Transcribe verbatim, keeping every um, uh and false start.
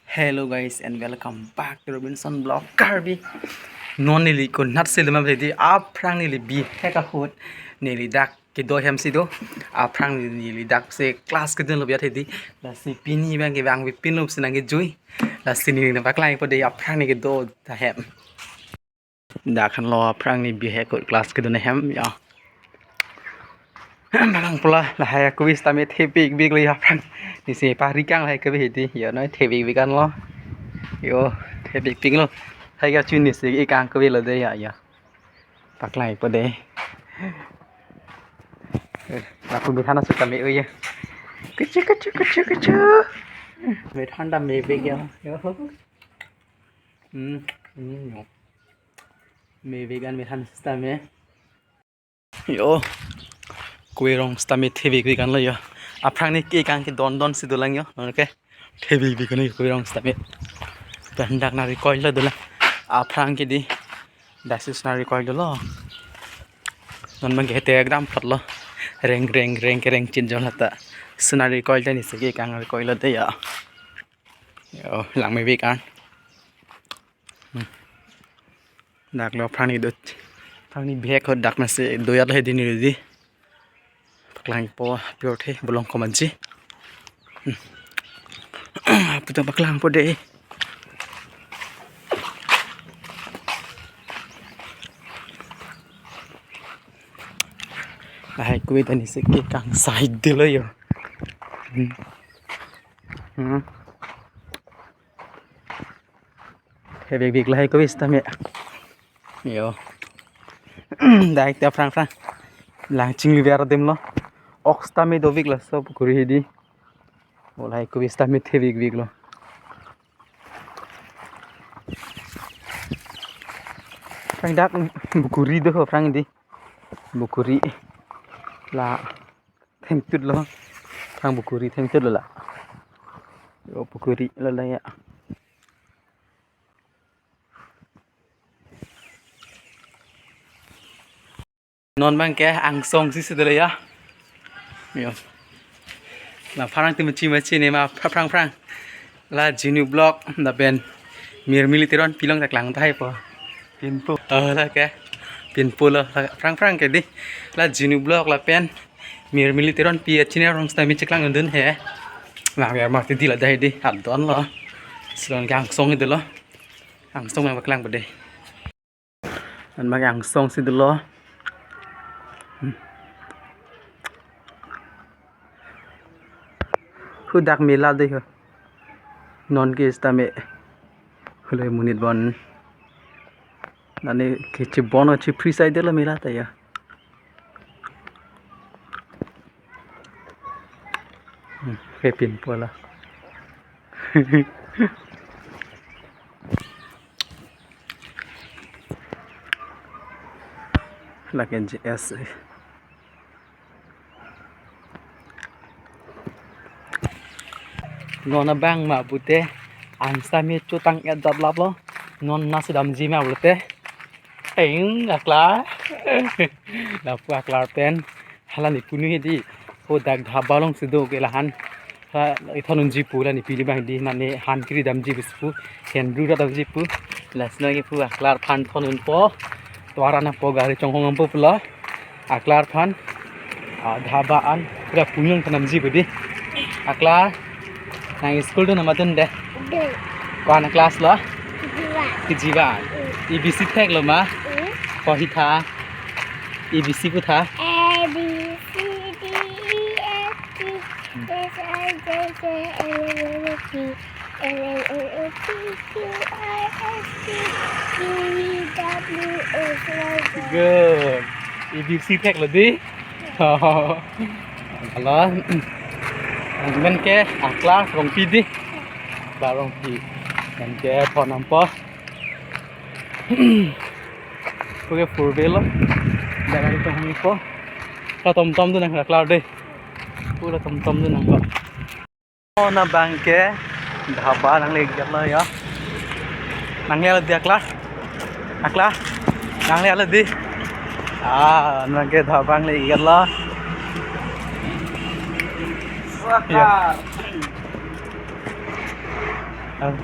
Hello guys and welcome back to Robinson Vlog Karbi. Non neli konat si lema bedi aphrang neli bihek ahut neli dak kedo ahem si do. Aphrang neli dak si class kedun lo biat hedi. Lasi pini abang ke bang pipin lo si nangkejui. Lasi neli nangpaklangpo dei aphrang neli kedo ahem. Dak han lo aphrang neli bihek ahut class kedun ahem ya. Malang pula lahai akui sitame thepik pik lo ya aphrang. Neli si parikang lahai akui hedi ya noi thepik pik an lo. Yo thepik pik lo. Hai ka chun neli si ikang akui lo dei ya ya. Paklangpo dei. Lapu methan asutame oi ya. Kuchu kuchu kuchu kuchu. Methan ta mepik ya. Yo. Hmm, hmm, yo. Mepik an methan sitame. Yo. Kue rong sitame thepik pik an lo yo. Aphrang neli ikang kedon don si dolang yo. Okay. Thepik pik an kue rong sitame. Pen dak nangrecord lo dolang. Aphrang ke dei. Dak si nangrecord lo. Non abang ke hete ekdam phlot lo. Reng reng reng kereng chin jol hata. Si nangrecord lo neli si ikang record lo dei ya. Yo, lang mepik an. Hmm. Dak lo aphrang neli do. Aphrang neli bihek ahut dak masi do ya lo hedi neli dei. Paklangpo pure the bolong komanji. Hmm. Puta paklangpo dei. Lahai akui ta neli si ikang side lo yo. Hmm. Hmm. Thepik pik lahai akui sitame. Yo. Dak ta aphrang aphrang. Lang chinglu ver adim lo. Ok sitame dovik laso pukuri hedi. O lahai akui sitame thepik pik lo. Aphrang dak pukuri do aphrang dei. Pukuri. La thengtut lo. Aphrang pukuri thengtut lo la. Yo pukuri lo la ya. Non abang ke angsong si si dolo ya. Yo. La aphrang ti machi machi ne ma aphrang aphrang. La Jinu Vlog lapen Mirmili Teronpi along ta klang tahai po. Pinpo. Oh la ke. Pinpo lo la aphrang aphrang ke dei. La Jinu Vlog lapen Mirmili Teronpi a channel arong sitame cheklang dun he. Lang ya mati dei la dei dei. Adon lo. Silon ke angsong dolo. Angsong ma paklangpo dei. An abang angsong si dolo. Hmm. Hadak mela dei ho. Non ke sitame. Hule monit bon. Nani kechebon o chepri side lo mela ta ya. Hmm, ke pinpo la. Lake J S. Non abang ma pute, ang sitame chotang et dot lap lo. Non nasi damji ma pute. Eng aklar. Lapu aklar pen. Hala neli punu hedi. Hadak dhaba along si do ke la han. Ha, ithon unji pu la neli pili abang dei nani han kiri damji bis pu. Hendru ra damji pu. Lasi nangkepu aklar aphan thon unpo. Tovar an apo gari chonghong ampo pulo. Aklar aphan. Ah, dhaba an. Pura punyong thanamji pu dei. Aklar. Nang school dun amat dun dei. Dun. Ko-an class lo? K G one. K G one. Mm. A B C thek lo ma? Mm. Ko hi tha? A B C ko tha? A B C D E F G, mm, H I J K L M N O P, L M N O P Q R S T U V W X Y Z. Good. A B C thek lo dei. Hala. Amen ke aklar Rongpi dei. Aklar Rongpi. Amen ke phone number. Oke, four wheel lo. Jaga itu hami po. Ka tom tom tu nang aklar dei. Pura tom tom tu nang ko. Oh, non abang ke dhaba nangle ikjak lo ya. Nangle dei aklar. Aklar. Nangle dei. Ah, non abang ke dhaba nangle ikjak lo. Ya. Ah.